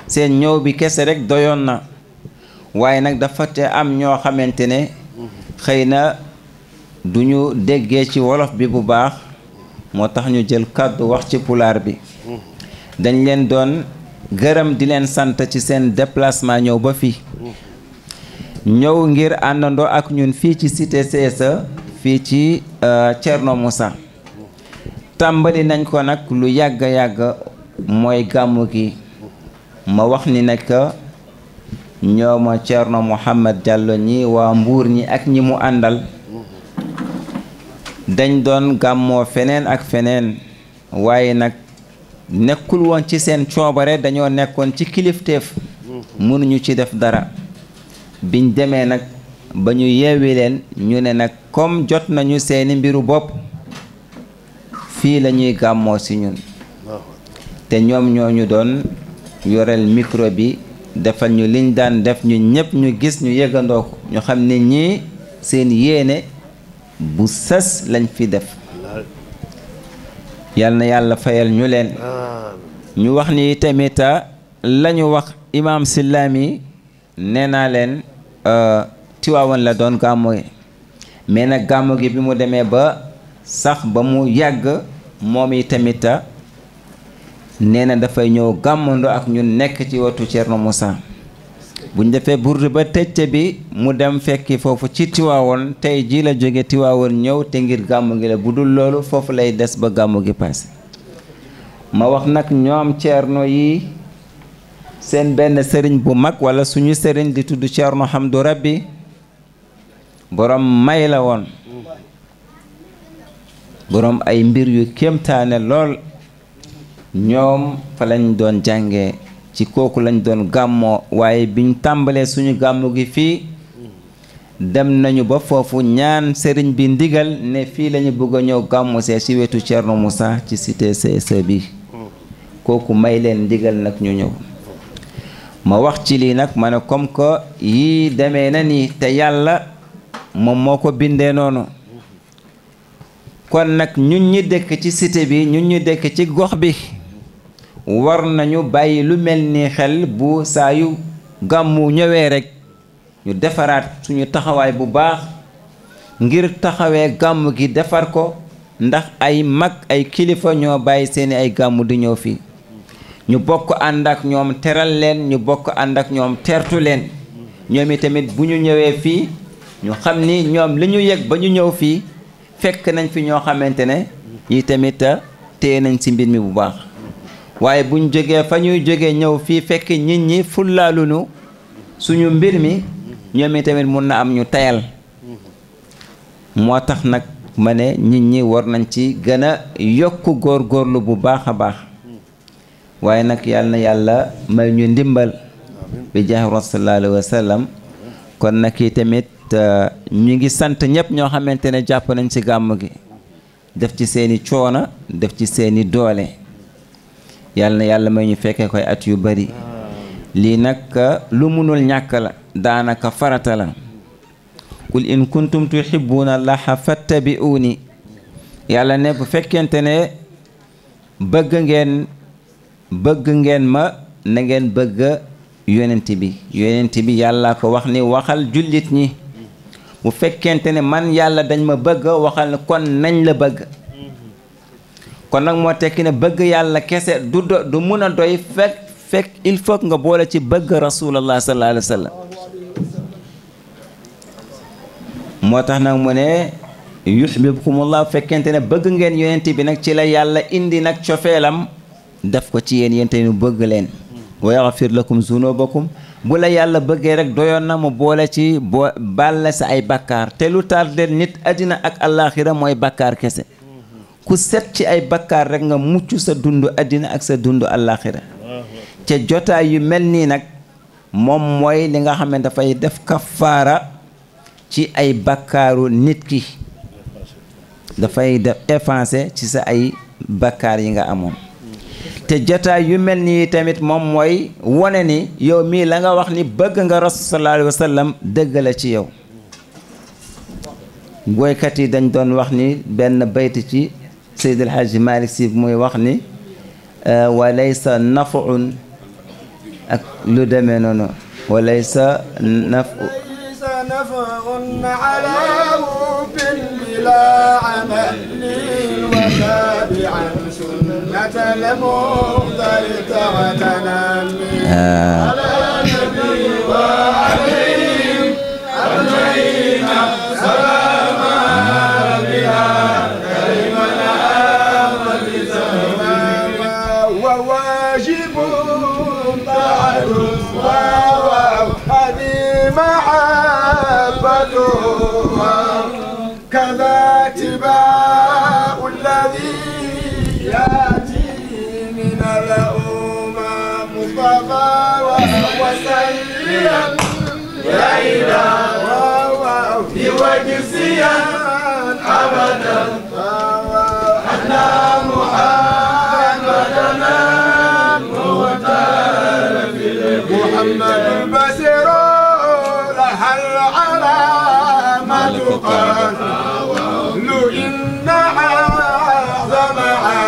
seen ñëw bi kese rek doyoon na waaye nag dafa te am ñoo xamante ne xëy na duñu déggee ci wolof bi bu baax moo tax ñu jël kàddu wax ci pulaar bi dañ leen doon gërëm di leen sant ci seen déplacement ñëw ba fii ñëw ngir àndandoo ak ñun fii ci cité CSE fii ci Thierno Moussa tàmbali nañ ko nag lu yàgg mooy gàmmu gi ma wax ni nag ñooma Thierno Mouhamed Diallo ñi waa Mbuur ñi ak ñi mu àndal dañ doon gàmmoo feneen ak feneen waaye nag nekkul woon ci seen coobare dañoo nekkoon ci kilifteef mënuñu ci def dara biñ demee nag ba ñu yeewi leen ñu ne nag comme jot nañu seeni mbiru bopp fii la ñuy gàmmoo ci ñun te ñoom ñoo ñu doon yoreel micro bi defal ñu liñ daan def ñu ñëpp ñu gis ñu yëgandoo ko ñu xam ne ñii seen yéene bu sës lañ fi def yal na yàlla fayal ñu leen ñu wax ni tamit lañu wax imaam Sillaami nee naa leen Tiwaawan la doon gàmmu mais nag gàmmu gi bi mu demee ba sax ba mu yàgg moom yi tamit nee na dafay ñëw gàmmandoo ak ñun nekk ci wetu Thierno Moussa buñ defee burdu ba tëcc bi mu dem fekki foofu ci Tiwaawan tey jii la jóge Tiwaawan ñëw te ngir gàmmu gi la bu dul loolu foofu lay des ba gàmmu gi paase ma wax nag ñoom Thierno yi seen benn sëriñ bu mag wala suñu sëriñ di tudd Thierno Hamdou Rabbi borom may la woon borom ay mbir yu kéemtaane lool ñoom fa lañ doon jàngee ci kooku lañ doon gàmmoo waaye biñ tàmbalee suñu gàmmu gi fii dem nañu ba foofu ñaan sëriñ bi ndigal ne fii lañu bëgg a ñëw gàmmu see ci wetu Thierno Moussa ci cité CSE bi kooku may leen ndigal nag ñu ñëw ma wax ci lii nag ma ne comme que yii demee na nii te yàlla moom moo ko bindee noonu kon nag ñun ñi dëkk ci cité bi ñun ñu dëkk ci gox bi war nañu bàyyi lu mel ni xel bu saa yu gàmmu ñëwee rekk ñu defaraat suñu taxawaay bu baax ngir taxawee gàmmu gi defar ko ndax ay mag ay kilifa ñoo bàyyi seeni ay gàmmu di ñëw fii ñu bokk ànd ak ñoom teral leen ñu bokk ànd ak ñoom tertu leen ñoom i tamit bu ñu ñëwee fii ñu xam ni ñoom li ñu yëg ba ñu ñëw fii fekk nañ fi ñoo xamante ne yi tamit téye nañ ci mbir mi bu baax waaye buñ jógee fa ñuy jógee ñëw fii fekk nit ñi fullaalunu suñu mbir mi ñoom i tamit mun na am ñu tayal moo tax nag ma ne nit ñi war nañ ci gën a yokk góorgóorlu bu baax a baax waaye nag yàlla na yàlla may ñu ndimbal bi jaahi rasul sallallahu alayhi wa sallam kon nag yi tamit ñu ngi sant ñëpp ñoo xamante ne jàpp nañ ci gàmm gi def ci seeni coono def ci seeni doole yàlla na yàlla may ñu fekkee koy at yu bari lii nag lu munul ñàkk la daanaka farata la qul in kuntum tuhibbuna allaha fattabi'uni yàlla ne bu fekkente ne bëgg ngeen ma na ngeen bëgg yonent bi yàlla ko wax ni waxal jullit ñi bu fekkente ne man yàlla dañ ma bëgg waxal ne kon nañ la bëgg kon nag moo tekki ne bëgg yàlla kese du mun a doy fekk il faut nga boole ci bëgg rasulallah sallallahu alayhi wa sallam moo tax nag mu ne yuhibbukumullah fekkente ne bëgg ngeen yonent bi nag ci la yàlla indi nag cofeelam def ko ci yéen te ñu bëgg leen wa yaghfir lakum zunubakum bu la yàlla bëggee rek doyoon na mu boole ci balle sa ay bakkaar te lu tardel nit àddina ak àllaaxira mooy bakkaar kese ku set ci ay bakkaar rek nga mucc sa dund àddina ak sa dund àllaaxira te jotaay yu mel nii nag moom mooy li nga xam ne dafay def kafaara ci ay bakkaaru nit ki dafay def effacer ci sa ay bakkaar yi nga amoon te jotaay yu mel nii tamit moom mooy wone ni yow mii la nga wax ni bëgg nga rasul sallallahu alayhi wa sallam dëgg la ci yow woykat yi dañ doon wax ni benn bayt ci Seydi El Hadji Malick Sy muy wax ni wa laysa naf'un ak lu demee noonu wa laysa naf'un ala hubin bila amalin wa tabi'an sunnata al-mukhtar ta'tanami ala nabi wa alayhim ajma'in salama biha kaliman ahmad zamama wa wajibun ta'aruf كذا اتباع الذي ياتي من الأمم مصطفى وسلم يا إله وجزيا أبدا أن محمدنا المختار في محمد البشير لها العلامة قالوا إن أعظمها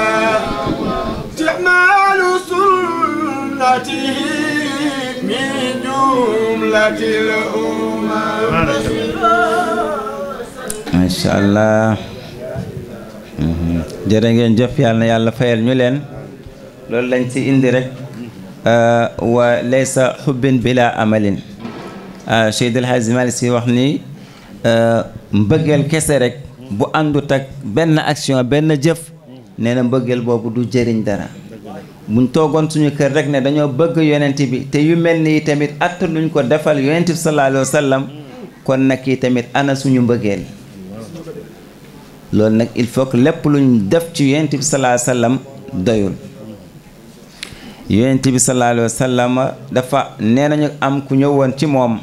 استعمال سنته من جملة الأمم. ما شاء الله. jërë ngeen jëf yàlla na yàlla fayal ñu leen loolu lañ ci indi rek wa laysa xubbin bila amalin Seydi El Hadji Malick Sy wax ni mbëggeel kese rek bu àndut ak benn action benn jëf nee na mbëggeel boobu du jëriñ dara buñ toogoon suñu kër rek ne dañoo bëgg yonent bi te yu mel nii tamit att luñ ko defal yonent bi sallallahu alayhi wa sallam kon nag yi tamit ana suñu mbëggeel loolu nag il faut que lépp luñ def ci yonent bi sallallahu alayhi wa sallam doyul yonent bi sallallahu alayhi wa sallam dafa nee nañu am ku ñëwoon ci moom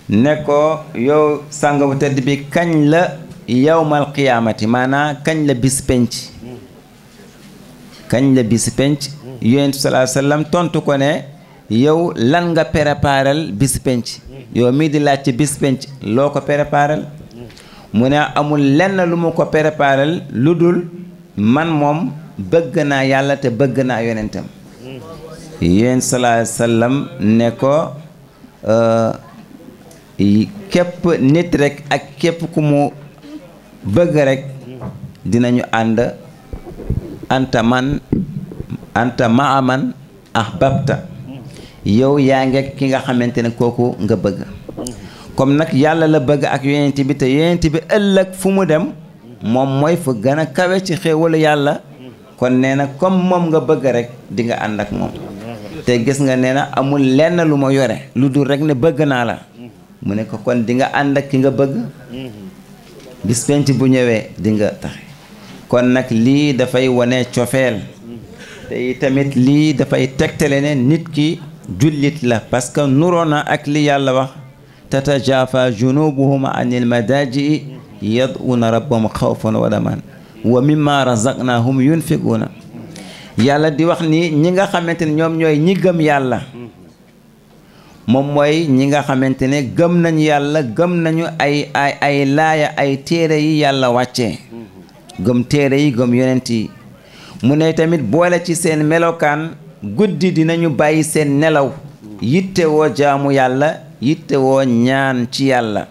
ne ko yow sàng bu tedd bi kañ la yawmal qiyaamati maanaam kañ la bis penc kañ la bis penc yonent bi sallallahu alayhi wa sallam tontu ko ne yow lan nga préparal bis penc yow mii di laaj ci bis penc loo ko préparal mu ne amul lenn lu mu ko préparal lu dul man moom bëgg naa yàlla te bëgg naa yonentam yonent sallallahu alayhi wa sallam ne ko képp nit rek ak képp ku mu bëgg rek dinañu ànd anta maa man ahbabta yow yaa ngi ki nga xamante ne kooku nga bëgg comme nag yàlla la bëgg ak yonent bi te yonent bi ëllëg fu mu dem moom mooy fu gën a kawe ci xéewalu yàlla kon nee na comme moom nga bëgg rek di nga ànd ak moom te gis nga nee na amul lenn lu ma yore lu dul rek ne bëgg naa la mu ne ko kon di nga ànd ak ki nga bëgg bis penc bu ñëwee di nga taxe kon nag lii dafay wane cofeel te tamit lii dafay tegtale ne nit ki jullit la parce que nuroo na ak li yàlla wax tatajafa junubuhum anil madaaji yad'una rabbahum xawfan wa tamaan wa mimma razaqnahum yunfiquna yàlla di wax ni ñi nga xamante ne ñoom ñooy ñi gëm yàlla moom mooy ñi nga xamante ne gëm nañu yàlla gëm nañu ay laaya ay téere yi yàlla wàccee gëm téere yi gëm yonent yi mu ne tamit boole ci seen melokaan guddi dinañu bàyyi seen nelaw yittewoo jaamu yàlla yittewoo ñaan ci yàlla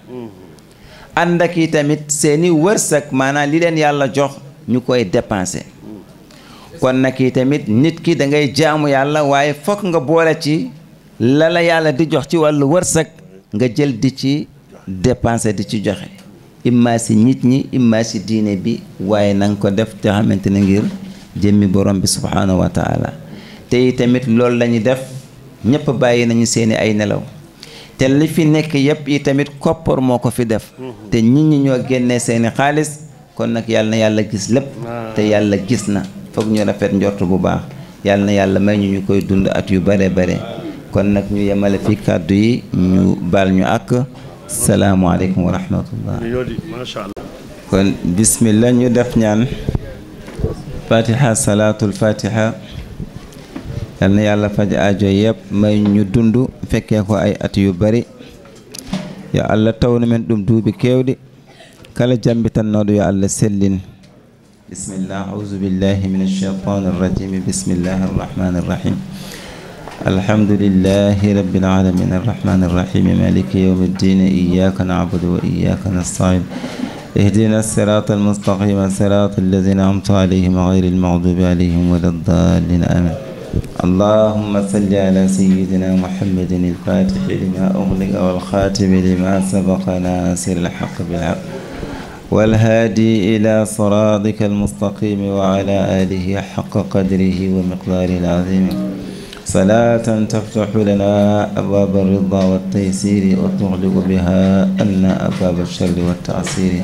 ànd ak yi tamit seeni wërsëg maanaam li leen yàlla jox ñu koy dépenser kon nag yi tamit nit ki da ngay jaamu yàlla waaye fokk nga boole ci la yàlla di jox ci wàllu wërsëg nga jël di ci dépenser di ci joxe imma si nit ñi imma si diine bi waaye na nga ko def te xamante ne ngir jëmmi borom bi subhaanahu wa taala te yi tamit loolu la ñu def ñëpp bàyyi nañu seeni ay nelaw te li fi nekk yëpp yi tamit koppar moo ko fi def te nit ñi ñoo génnee seeni xaalis kon nag yàlla na yàlla gis lépp te yàlla gis na foog ñu rafet njort bu baax yàlla na yàlla may ñu koy dund at yu bare bare kon nag ñu yemale fi kàddu yi ñu baal ñu ak salaamualeykum wa rahmatullah kon bismillah ñu def ñaan fatiha salaatul fatiha yal na yàlla faj aajo yëpp may ñu dund fekkee ko ay at yu bari yo allah tawna men ɗum duuɓi keewɗi kala jambitannoɗo yo allah sellin bismillah auzu billahi min alcheitan arrajim bismillahi arrahmani arrahim alhamdulillahi rabbil alamin arrahmani arrahim maliki yawmi ddin iyyaka na'budu wa iyyaka nasta'in اهدنا الصراط المستقيم صراط الذين أنعمت عليهم غير المغضوب عليهم ولا الضالين آمين اللهم صل على سيدنا محمد الفاتح لما أغلق والخاتم لما سبق ناصر الحق بالحق والهادي إلى صراطك المستقيم وعلى آله حق قدره ومقداره العظيم صلاة تفتح لنا أبواب الرضا والتيسير وتغلق بها أن أبواب الشر والتعسير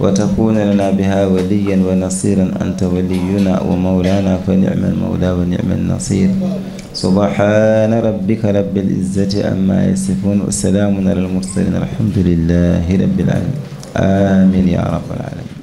وتكون لنا بها وليا ونصيرا أنت ولينا ومولانا فنعم المولى ونعم النصير سبحان ربك رب العزة عما يصفون وسلام على المرسلين الحمد لله رب العالمين آمين يا رب العالمين.